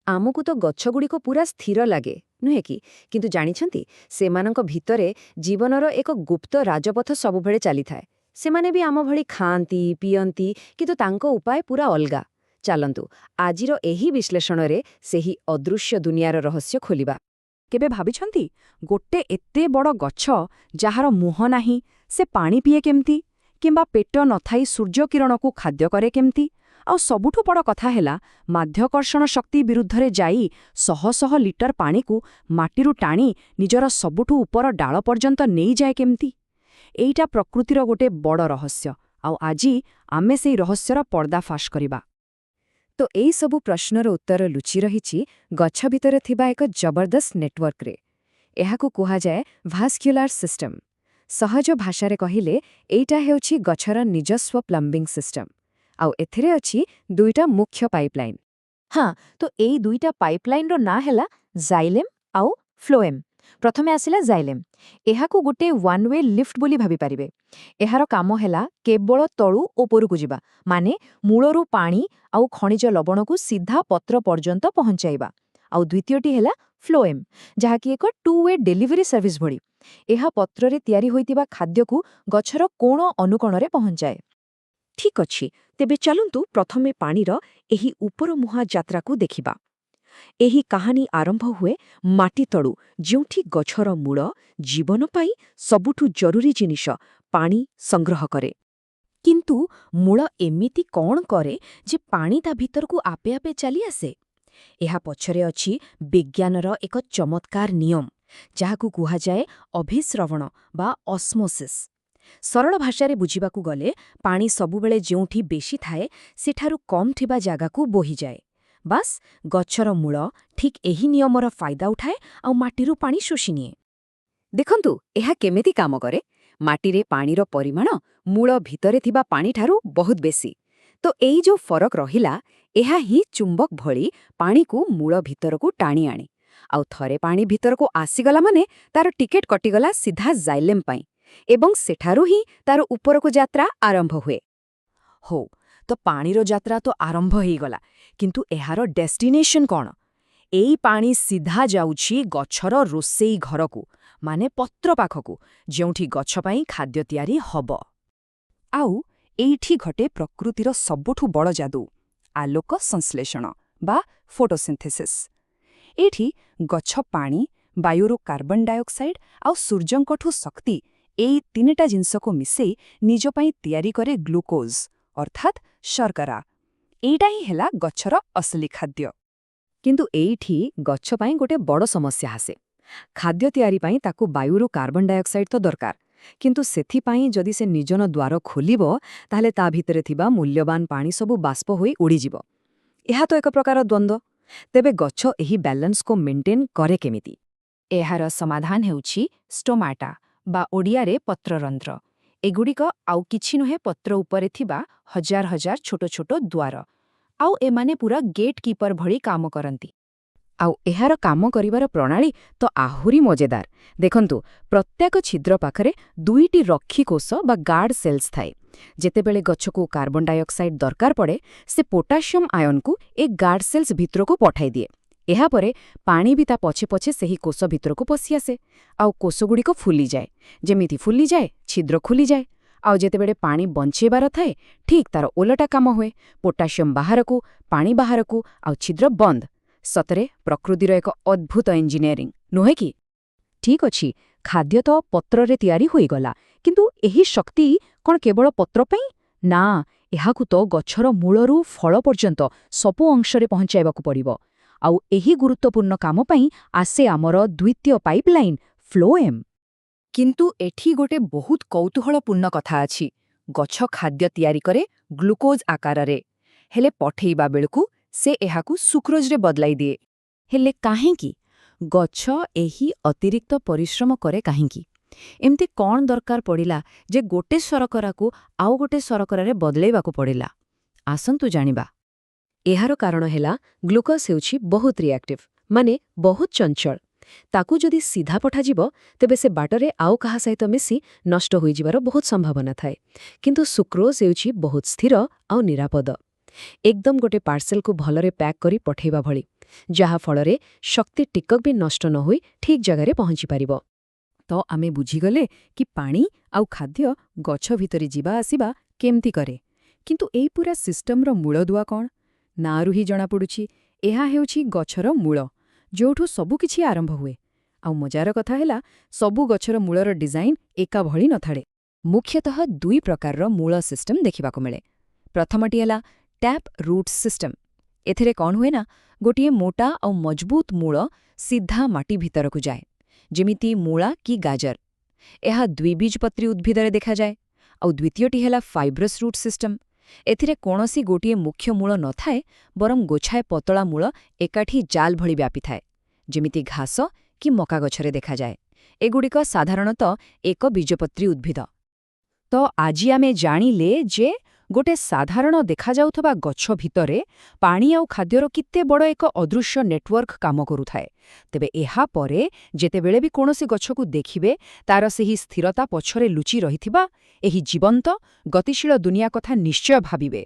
ଆମକୁ ତ ଗଛଗୁଡ଼ିକ ପୁରା ସ୍ଥିର ଲାଗେ, ନୁହେଁ କି? କିନ୍ତୁ ଜାଣିଛନ୍ତି, ସେମାନଙ୍କ ଭିତରେ ଜୀବନର ଏକ ଗୁପ୍ତ ରାଜପଥ ସବୁବେଳେ ଚାଲିଥାଏ। ସେମାନେ ବି ଆମ ଭଳି ଖାଆନ୍ତି, ପିଅନ୍ତି, କିନ୍ତୁ ତାଙ୍କ ଉପାୟ ପୁରା ଅଲଗା। ଚାଲନ୍ତୁ, ଆଜିର ଏହି ବିଶ୍ଳେଷଣରେ ସେହି ଅଦୃଶ୍ୟ ଦୁନିଆର ରହସ୍ୟ ଖୋଲିବା। କେବେ ଭାବିଛନ୍ତି, ଗୋଟେ ଏତେ ବଡ଼ ଗଛ ଯାହାର ମୁହଁ ନାହିଁ, ସେ ପାଣି ପିଏ କେମିତି? କିମ୍ବା ପେଟ ନଥାଇ ସୂର୍ଯ୍ୟକିରଣକୁ ଖାଦ୍ୟ କରେ କେମିତି? ଆଉ ସବୁଠୁ ବଡ଼ କଥା ହେଲା, ମାଧ୍ୟାକର୍ଷଣ ଶକ୍ତି ବିରୁଦ୍ଧରେ ଯାଇ ଶହ ଶହ ଲିଟର ପାଣିକୁ ମାଟିରୁ ଟାଣି ନିଜର ସବୁଠୁ ଉପର ଡାଳ ପର୍ଯ୍ୟନ୍ତ ନେଇଯାଏ କେମିତି? ଏଇଟା ପ୍ରକୃତିର ଗୋଟେ ବଡ଼ ରହସ୍ୟ, ଆଉ ଆଜି ଆମେ ସେଇ ରହସ୍ୟର ପର୍ଦ୍ଦାଫାଶ କରିବା। ତ ଏଇ ସବୁ ପ୍ରଶ୍ନର ଉତ୍ତର ଲୁଚି ରହିଛି ଗଛ ଭିତରେ ଥିବା ଏକ ଜବରଦସ୍ତ ନେଟୱାର୍କରେ। ଏହାକୁ କୁହାଯାଏ ଭାସ୍କ୍ୟୁଲାର ସିଷ୍ଟମ। ସହଜ ଭାଷାରେ କହିଲେ, ଏଇଟା ହେଉଛି ଗଛର ନିଜସ୍ୱ ପ୍ଲମ୍ବିଂ ସିଷ୍ଟମ। ଆଉ ଏଥିରେ ଅଛି ଦୁଇଟା ମୁଖ୍ୟ ପାଇପଲାଇନ୍। ହଁ, ତ ଏଇ ଦୁଇଟା ପାଇପଲାଇନ୍ର ନାଁ ହେଲା ଜାଇଲେମ୍ ଆଉ ଫ୍ଲୋଏମ୍। ପ୍ରଥମେ ଆସିଲା ଜାଇଲେମ୍। ଏହାକୁ ଗୋଟେ ୱାନ୍ ୱେ ଲିଫ୍ଟ ବୋଲି ଭାବିପାରିବେ। ଏହାର କାମ ହେଲା କେବଳ ତଳୁ ଉପରକୁ ଯିବା, ମାନେ ମୂଳରୁ ପାଣି ଆଉ ଖଣିଜ ଲବଣକୁ ସିଧା ପତ୍ର ପର୍ଯ୍ୟନ୍ତ ପହଞ୍ଚାଇବା। ଆଉ ଦ୍ୱିତୀୟଟି ହେଲା ଫ୍ଲୋଏମ୍, ଯାହାକି ଏକ ଟୁ ୱେ ଡେଲିଭରି ସର୍ଭିସ ଭଳି। ଏହା ପତ୍ରରେ ତିଆରି ହୋଇଥିବା ଖାଦ୍ୟକୁ ଗଛର କୋଣ ଅନୁକୋଣରେ ପହଞ୍ଚାଏ। ଠିକ୍ ଅଛି, ତେବେ ଚାଲନ୍ତୁ ପ୍ରଥମେ ପାଣିର ଏହି ଉପରମୁହାଁ ଯାତ୍ରାକୁ ଦେଖିବା। ଏହି କାହାଣୀ ଆରମ୍ଭ ହୁଏ ମାଟି ତଳୁ, ଯେଉଁଠି ଗଛର ମୂଳ ଜୀବନ ପାଇଁ ସବୁଠୁ ଜରୁରୀ ଜିନିଷ ପାଣି ସଂଗ୍ରହ କରେ। କିନ୍ତୁ ମୂଳ ଏମିତି କ'ଣ କରେ ଯେ ପାଣି ତା ଭିତରକୁ ଆପେ ଆପେ ଚାଲିଆସେ? ଏହା ପଛରେ ଅଛି ବିଜ୍ଞାନର ଏକ ଚମତ୍କାର ନିୟମ, ଯାହାକୁ କୁହାଯାଏ ଅଭିସ୍ରବଣ ବା ଅସ୍ମୋସିସ୍। ସରଳ ଭାଷାରେ ବୁଝିବାକୁ ଗଲେ, ପାଣି ସବୁବେଳେ ଯେଉଁଠି ବେଶୀ ଥାଏ, ସେଠାରୁ କମ୍ ଥିବା ଜାଗାକୁ ବୋହିଯାଏ। ବାସ୍, ଗଛର ମୂଳ ଠିକ୍ ଏହି ନିୟମର ଫାଇଦା ଉଠାଏ ଆଉ ମାଟିରୁ ପାଣି ଶୋଷି ନିଏ। ଦେଖନ୍ତୁ ଏହା କେମିତି କାମ କରେ। ମାଟିରେ ପାଣିର ପରିମାଣ ମୂଳ ଭିତରେ ଥିବା ପାଣିଠାରୁ ବହୁତ ବେଶୀ। ତ ଏଇ ଯୋଉ ଫରକ ରହିଲା, ଏହା ହିଁ ଚୁମ୍ବକ ଭଳି ପାଣିକୁ ମୂଳ ଭିତରକୁ ଟାଣି ଆଣେ। ଆଉ ଥରେ ପାଣି ଭିତରକୁ ଆସିଗଲା ମାନେ ତାର ଟିକେଟ କଟିଗଲା ସିଧା ଜାଇଲେମ୍ ପାଇଁ ଏବଂ ସେଠାରୁ ହିଁ ତାର ଉପରକୁ ଯାତ୍ରା ଆରମ୍ଭ ହୁଏ। ହଉ, ତ ପାଣିର ଯାତ୍ରା ତ ଆରମ୍ଭ ହେଇଗଲା, କିନ୍ତୁ ଏହାର ଡେଷ୍ଟିନେସନ କ'ଣ? ଏଇ ପାଣି ସିଧା ଯାଉଛି ଗଛର ରୋଷେଇ ଘରକୁ, ମାନେ ପତ୍ର ପାଖକୁ, ଯେଉଁଠି ଗଛ ପାଇଁ ଖାଦ୍ୟ ତିଆରି ହବ। ଆଉ ଏଇଠି ଘଟେ ପ୍ରକୃତିର ସବୁଠୁ ବଡ଼ ଯାଦୁ, ଆଲୋକ ସଂଶ୍ଳେଷଣ ବା ଫୋଟୋସିନ୍ଥେସିସ୍। ଏଇଠି ଗଛ ପାଣି, ବାୟୁରୁ କାର୍ବନ ଡାଇଅକ୍ସାଇଡ୍ ଆଉ ସୂର୍ଯ୍ୟଙ୍କଠୁ ଶକ୍ତି, ଏଇ ତିନିଟା ଜିନିଷକୁ ମିଶେଇ ନିଜ ପାଇଁ ତିଆରି କରେ ଗ୍ଲୁକୋଜ୍, ଅର୍ଥାତ୍ ଶର୍କରା। ଏଇଟା ହିଁ ହେଲା ଗଛର ଅସଲି ଖାଦ୍ୟ। କିନ୍ତୁ ଏଇଠି ଗଛ ପାଇଁ ଗୋଟେ ବଡ଼ ସମସ୍ୟା ଆସେ। ଖାଦ୍ୟ ତିଆରି ପାଇଁ ତାକୁ ବାୟୁରୁ କାର୍ବନ ଡାଇଅକ୍ସାଇଡ୍ ତ ଦରକାର, କିନ୍ତୁ ସେଥିପାଇଁ ଯଦି ସେ ନିଜର ଦ୍ୱାର ଖୋଲିବ, ତାହେଲେ ତା ଭିତରେ ଥିବା ମୂଲ୍ୟବାନ ପାଣି ସବୁ ବାଷ୍ପ ହୋଇ ଉଡ଼ିଯିବ। ଏହା ତ ଏକ ପ୍ରକାର ଦ୍ୱନ୍ଦ୍ୱ। ତେବେ ଗଛ ଏହି ବ୍ୟାଲେନ୍ସକୁ ମେଣ୍ଟେନ୍ କରେ କେମିତି? ଏହାର ସମାଧାନ ହେଉଛି ଷ୍ଟୋମାଟା ବା ଓଡ଼ିଆରେ ପତ୍ରରନ୍ଧ୍ର। ଏଗୁଡ଼ିକ ଆଉ କିଛି ନୁହେଁ, ପତ୍ର ଉପରେ ଥିବା ହଜାର ହଜାର ଛୋଟ ଛୋଟ ଦ୍ୱାର। ଆଉ ଏମାନେ ପୁରା ଗେଟ୍ କିପର ଭଳି କାମ କରନ୍ତି। ଆଉ ଏହାର କାମ କରିବାର ପ୍ରଣାଳୀ ତ ଆହୁରି ମଜେଦାର। ଦେଖନ୍ତୁ, ପ୍ରତ୍ୟେକ ଛିଦ୍ର ପାଖରେ ଦୁଇଟି ରକ୍ଷୀ କୋଷ ବା ଗାର୍ଡ ସେଲ୍ସ ଥାଏ। ଯେତେବେଳେ ଗଛକୁ କାର୍ବନ ଡାଇଅକ୍ସାଇଡ୍ ଦରକାର ପଡ଼େ, ସେ ପୋଟାସିୟମ୍ ଆୟନକୁ ଏ ଗାର୍ଡ ସେଲ୍ସ ଭିତରକୁ ପଠାଇଦିଏ। ଏହାପରେ ପାଣି ବି ତା ପଛେ ପଛେ ସେହି କୋଷ ଭିତରକୁ ପଶିଆସେ ଆଉ କୋଷଗୁଡ଼ିକ ଫୁଲିଯାଏ। ଯେମିତି ଫୁଲିଯାଏ, ଛିଦ୍ର ଖୋଲିଯାଏ। ଆଉ ଯେତେବେଳେ ପାଣି ବଞ୍ଚେଇବାର ଥାଏ, ଠିକ୍ ତାର ଓଲଟା କାମ ହୁଏ। ପୋଟାସିୟମ୍ ବାହାରକୁ, ପାଣି ବାହାରକୁ ଆଉ ଛିଦ୍ର ବନ୍ଦ। ସତରେ ପ୍ରକୃତିର ଏକ ଅଦ୍ଭୁତ ଇଞ୍ଜିନିୟରିଂ, ନୁହେଁ କି? ଠିକ୍ ଅଛି, ଖାଦ୍ୟ ତ ପତ୍ରରେ ତିଆରି ହୋଇଗଲା, କିନ୍ତୁ ଏହି ଶକ୍ତି କ'ଣ କେବଳ ପତ୍ର ପାଇଁ? ନା, ଏହାକୁ ତ ଗଛର ମୂଳରୁ ଫଳ ପର୍ଯ୍ୟନ୍ତ ସବୁ ଅଂଶରେ ପହଞ୍ଚାଇବାକୁ ପଡ଼ିବ। ଆଉ ଏହି ଗୁରୁତ୍ୱପୂର୍ଣ୍ଣ କାମ ପାଇଁ ଆସେ ଆମର ଦ୍ୱିତୀୟ ପାଇପଲାଇନ୍, ଫ୍ଲୋଏମ୍। କିନ୍ତୁ ଏଠି ଗୋଟେ ବହୁତ କୌତୂହଳପୂର୍ଣ୍ଣ କଥା ଅଛି। ଗଛ ଖାଦ୍ୟ ତିଆରି କରେ ଗ୍ଲୁକୋଜ୍ ଆକାରରେ, ହେଲେ ପଠେଇବା ବେଳକୁ ସେ ଏହାକୁ ସୁକ୍ରୋଜରେ ବଦଳାଇ ଦିଏ। ହେଲେ କାହିଁକି? ଗଛ ଏହି ଅତିରିକ୍ତ ପରିଶ୍ରମ କରେ କାହିଁକି? ଏମିତି କ'ଣ ଦରକାର ପଡ଼ିଲା ଯେ ଗୋଟେ ଶର୍କରାକୁ ଆଉ ଗୋଟେ ଶର୍କରାରେ ବଦଳାଇବାକୁ ପଡ଼ିଲା? ଆସନ୍ତୁ ଜାଣିବା। ଏହାର କାରଣ ହେଲା, ଗ୍ଲୁକୋଜ୍ ହେଉଛି ବହୁତ ରିଆକ୍ଟିଭ୍, ମାନେ ବହୁତ ଚଞ୍ଚଳ। ତାକୁ ଯଦି ସିଧା ପଠାଯିବ, ତେବେ ସେ ବାଟରେ ଆଉ କାହା ସହିତ ମିଶି ନଷ୍ଟ ହୋଇଯିବାର ବହୁତ ସମ୍ଭାବନା ଥାଏ। କିନ୍ତୁ ସୁକ୍ରୋଜ୍ ହେଉଛି ବହୁତ ସ୍ଥିର ଆଉ ନିରାପଦ। ଏକଦମ ଗୋଟେ ପାର୍ସେଲକୁ ଭଲରେ ପ୍ୟାକ୍ କରି ପଠେଇବା ଭଳି, ଯାହା ଫଳରେ ଶକ୍ତି ଟିକକ ବି ନଷ୍ଟ ନ ହୋଇ ଠିକ୍ ଜାଗାରେ ପହଞ୍ଚିପାରିବ। ତ ଆମେ ବୁଝିଗଲେ କି ପାଣି ଆଉ ଖାଦ୍ୟ ଗଛ ଭିତରେ ଯିବା ଆସିବା କେମିତି କରେ। କିନ୍ତୁ ଏଇ ପୁରା ସିଷ୍ଟମର ମୂଳଦୁଆ କ'ଣ? ନାଁରୁ ହିଁ ଜଣାପଡ଼ୁଛି, ଏହା ହେଉଛି ଗଛର ମୂଳ, ଯୋଉଠୁ ସବୁକିଛି ଆରମ୍ଭ ହୁଏ। ଆଉ ମଜାର କଥା ହେଲା, ସବୁ ଗଛର ମୂଳର ଡିଜାଇନ୍ ଏକା ଭଳି ନଥାଏ। ମୁଖ୍ୟତଃ ଦୁଇ ପ୍ରକାରର ମୂଳ ସିଷ୍ଟମ ଦେଖିବାକୁ ମିଳେ। ପ୍ରଥମଟି ହେଲା ଟ୍ୟାପ୍ ରୁଟ୍ ସିଷ୍ଟମ। ଏଥିରେ କ'ଣ ହୁଏ ନା, ଗୋଟିଏ ମୋଟା ଆଉ ମଜବୁତ ମୂଳ ସିଧା ମାଟି ଭିତରକୁ ଯାଏ, ଯେମିତି ମୂଳା କି ଗାଜର। ଏହା ଦ୍ୱିବୀଜପତ୍ରୀ ଉଦ୍ଭିଦରେ ଦେଖାଯାଏ। ଆଉ ଦ୍ୱିତୀୟଟି ହେଲା ଫାଇବ୍ରସ୍ ରୁଟ୍ ସିଷ୍ଟମ। ଏଥିରେ କୌଣସି ଗୋଟିଏ ମୁଖ୍ୟ ମୂଳ ନଥାଏ, ବରଂ ଗୋଛାଏ ପତଳା ମୂଳ ଏକାଠି ଜାଲ ଭଳି ବ୍ୟାପିଥାଏ, ଯେମିତି ଘାସ କି ମକା ଗଛରେ ଦେଖାଯାଏ। ଏଗୁଡ଼ିକ ସାଧାରଣତଃ ଏକ ବୀଜପତ୍ରୀ ଉଦ୍ଭିଦ। ତ ଆଜି ଆମେ ଜାଣିଲେ ଯେ ଗୋଟେ ସାଧାରଣ ଦେଖାଯାଉଥିବା ଗଛ ଭିତରେ ପାଣି ଆଉ ଖାଦ୍ୟର କେତେ ବଡ଼ ଏକ ଅଦୃଶ୍ୟ ନେଟୱାର୍କ କାମ କରୁଥାଏ। ତେବେ ଏହା ପରେ ଯେତେବେଳେ ବି କୌଣସି ଗଛକୁ ଦେଖିବେ, ତାର ସେହି ସ୍ଥିରତା ପଛରେ ଲୁଚି ରହିଥିବା ଏହି ଜୀବନ୍ତ, ଗତିଶୀଳ ଦୁନିଆ କଥା ନିଶ୍ଚୟ ଭାବିବେ।